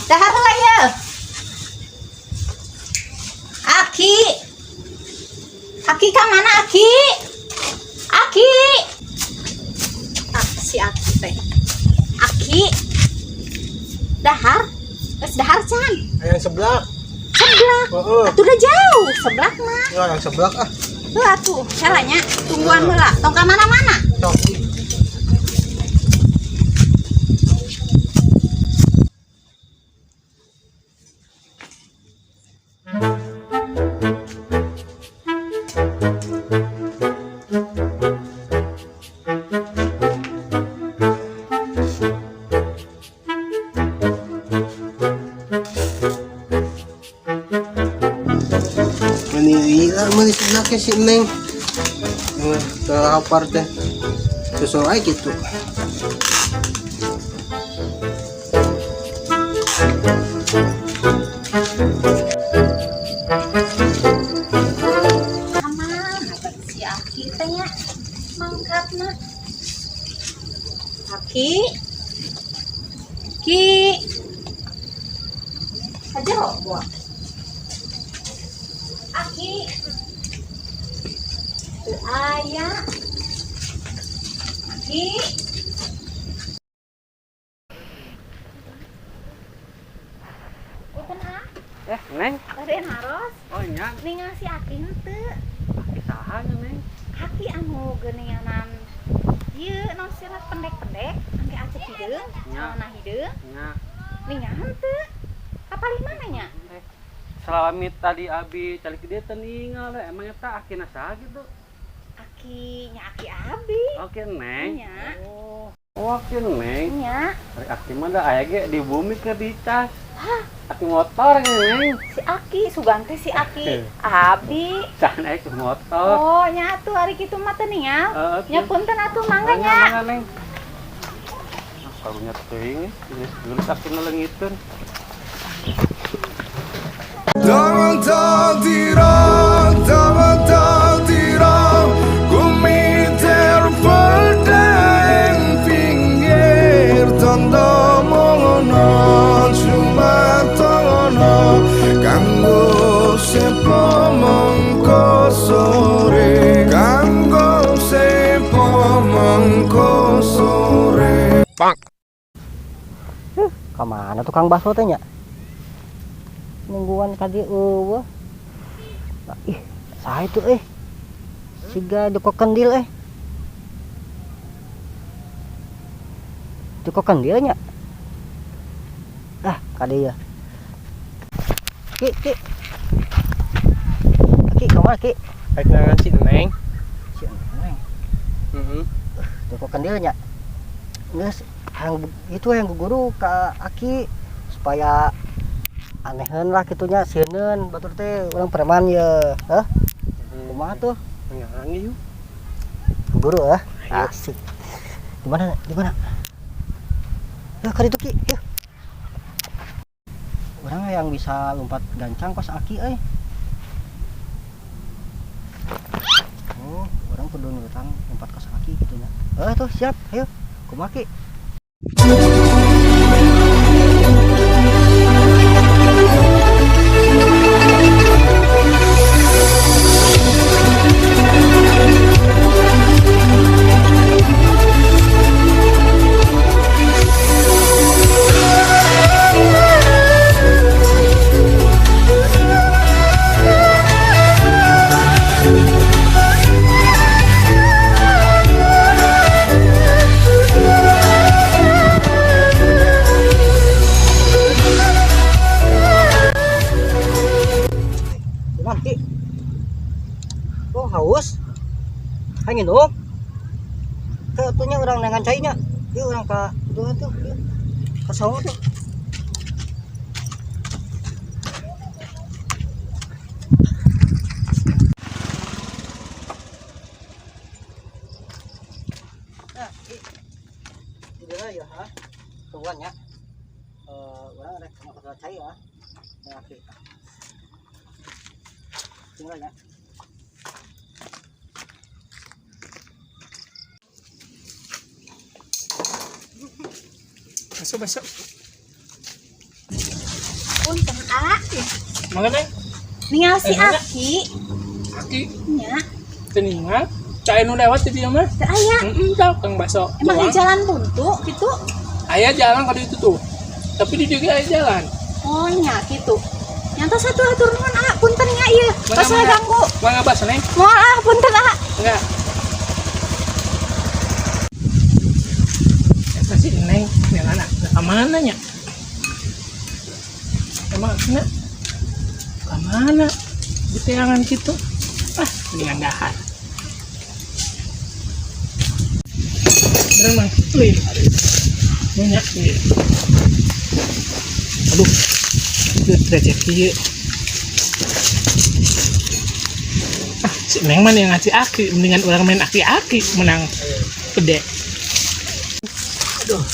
Dahar heula ieu. Aki. Aki ka mana Aki? Aki. Ah, si Aki teh. Aki. Dahar. Geus dahar can. Hayang seblak. Seblak. Heeh. Atuh udah jauh seblak mah. Ya, yang seblak ah. Heuh atuh, caranya tungguan heula. Tong ka mana-mana. Sok. Meni lah, meni seblaknya si Neng. Terlapar teh. Susul aja gitu. Kamana si Aki teh nya mangkatna. Aki. Ki. Aja buah. Aki. Teu aya. Aki. Punten ah, Eh, Neng. bade naros. Oh, nya. Ningal si Aki henteu. Aki saha nya, Neng? Aki anu geuninganan ieu naon sih pendek-pendek angke acep hideung, Nya. celana hideung, Nya. ningal henteu. Kapalih mana nya? Eh, salami tadi abi calik dia teu ninggal we. Emang eta akina saha gitu? Aki nya aki abi. Oke, Neng. Nya. Oh, oh aki Neng. Nya, Ari aki mah da aya ge di bumi keur dicas. Aki motor ge, Neng. si Aki sugan teh si Aki abi. Saha aya ke motor. Oh, nya atuh ari kitu mah teu ningal. Heeh, Nya punten atuh mangga Oh, nya. mangga, Neng. Ah, karunya teuing, geus geus akina leungiteun. Taman tirang, kumiter pedang pinggir tondo mongono cuma tongono kanggo sepo mengko sore kanggo sepo mengko sore. Kemana tukang bakso teh nya? Nungguan tadi eueuh. Nah, ih, saha itu eh? Siga Joko Kendil eh. Joko Kendil nya. Ah, kade ya. Ki, ki. Ki, kemana ki? Rek nangan si Neng. Si Neng. Heeh. Joko Kendil nya. Geus hayang itu hayang guru ka Aki supaya aneheun lah kitunya sieun batur teh urang preman ye. Hah? Kumaha tuh? Ngan yuk. Guru ah. Asik. Di mana? Di mana? Ya ka ditu Ki. Yeuh. Urang yang bisa lompat gancang kos Aki euy. Oh, urang kudu nurutan lompat kos Aki gitu nya. Eh tuh siap, ayo. Kumaha Ki? Kumaha Ki? Oh, haus. Hayang nginum. Ke atunya urang nengan cai nya. Ieu urang ka itu tuh. Ieu. Ka saung tuh. Nah, Ki. Di dieu ya, ha. Tungguan ya. Eh, urang rek makan cai ya. Nah, Ki. Tinggal ya. Masuk, masuk. Punten A. Mangga Neng. Ningal si Aki. Aki. Nya. Teu ningal. Cai nu lewat di dieu mah. Teu aya. Heeh, tah Kang Baso. Emang di jalan buntu gitu? Aya jalan ka ditu tuh. Tapi di dieu ge aya jalan. Oh nya gitu. Nyata satu atur nuhun A, punten nya ieu. Pas ganggu. Mangga baso Neng. Moal ah, punten A. Enggak. Eta si Neng neangan ka mana nya? Emang akina ka mana? Di teangan kitu. Ah, mendingan dahar. Berenang lain. Minyak ieu. Aduh. Ieu rezeki ieu. Ah, si Neng mah yang ngasih aki, mendingan orang main aki-aki menang gede. Aduh.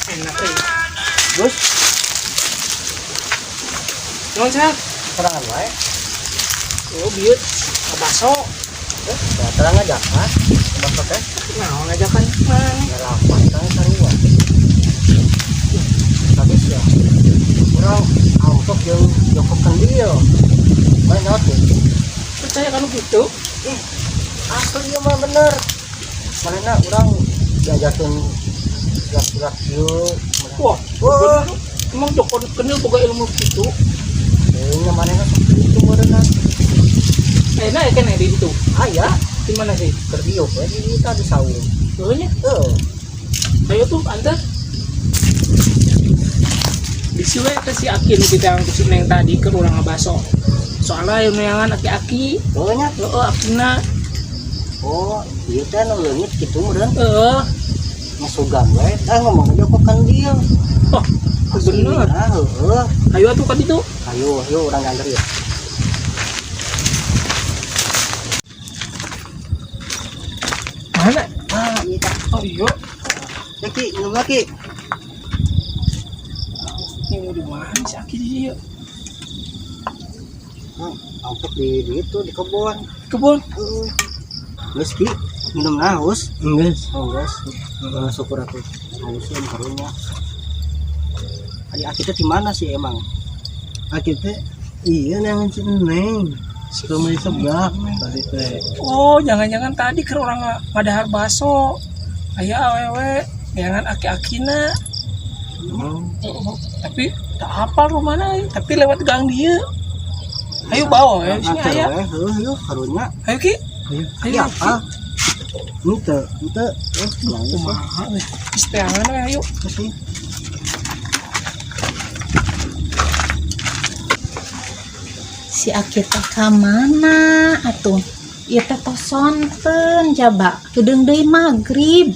Enak euy. Gus, Nuhun sehat. Serangan wae. Oh, bieu baso. Ya, terang aja kan. Baso teh. Naon ngajakan mana? Ya lapan kan sarua. Tadi sih ya. Urang amplop jeung Joko Kendil. Mana nyawa tuh? Percaya kan gitu? Asli ieu mah bener. Manehna urang diajarkeun gerak-gerak ieu. Wah, Wah. bener. Emang Joko Kendil boga ilmu gitu? Kayaknya manehna sok kitu meureunna. Ayeuna aya keneh di situ. Aya, Di mana sih? keur dieu we di tadi saung. Heuh nya. Heuh. Ayo tuh antar. Bisi we teh si Aki nu diteangan ku si Neng tadi keur urang ngabaso. Soalnya aya nu neangan aki-aki. Heuh nya. Heeh, akina. Oh, ieu teh nu leungit kitu meureun. Heeh. Nya sugan we, tah ngomong Joko Kendil. Oh, bener. Nah, heuh. Ayo atuh ka ditu. Ayo, ayo urang nganter ya. Mana? Ah, iya tah. Oh iya. Ya Ki, minum lagi. Ini mau di mana si Aki di dieu? Amplop di itu di kebun. Kebun. Heeh. Geus Ki, minum haus. Geus. Oh, geus. Heeh, syukur atuh. Hausnya karunya. Ari Aki teh di mana sih emang? Aki teh iya neangan si Neng. Rumah sebelah tadi teh. Oh, jangan-jangan tadi keur urang ngadahar baso. Aya awewe neangan aki-akina. Oh. Tapi tak hafal rumahna euy, tapi lewat gang dieu. Ayo bawa ya, sini Anter aya. we, heuh heuh karunya. Ayo Ki. Ayo. Ayo. Ya apa? Henteu, henteu. Eh, nangis we. Kumaha euy. Geus teangan we ayo. Geus sih. Si Aki teh ka mana atuh? Ieu teh tos sonten jaba. Heudeung deui magrib.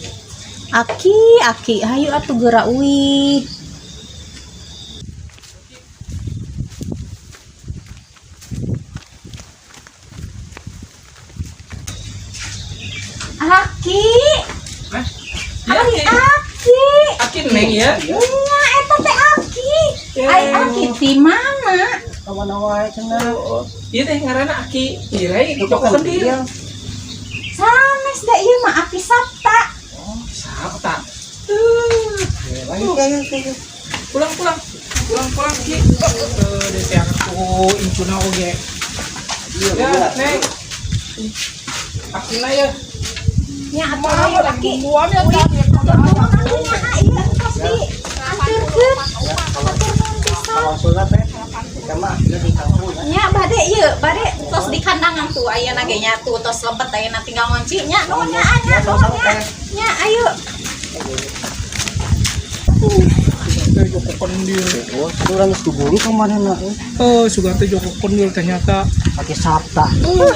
Aki, Aki, hayu atuh geura uih. Aki. Hah? Ya, Ari Aki. Aki. Aki Neng ya. Nya eta teh Aki. Ai Aki di mana? Ka mana wae cenah. Oh, ieu teh ngaranna Aki Irai Joko Kendil. Sanes da ieu mah Aki Sapta. Oh, Sapta. Ayo, ayo, ayo. Pulang pulang. Pulang pulang Ki. Heeh, deh teangan ku incuna oge. Iya, Ya, iya. Neng. Akina ya. Nya atuh Kumaha ayo lagi Aki. bumbuan ya Uih, tah. atur nuhun atuh nya ah, ieu tos di anterkeun. Atur nuhun pisan. Kalau sholat teh, kita mah ieu di kampung ya. Nya bade ieu, bade tos di kandangan tuh ayeuna ge nya tuh tos lebet ayeuna tinggal ngunci nya nuhun nya ah, nya Ya, nuhun sama-sama nya. teh. Nya ayo. Teh Joko Kendil. Oh, tadi urang geus guguru ka manehna euy. Oh, sugan teh Joko Kendil ternyata. Aki Sapta. Oh.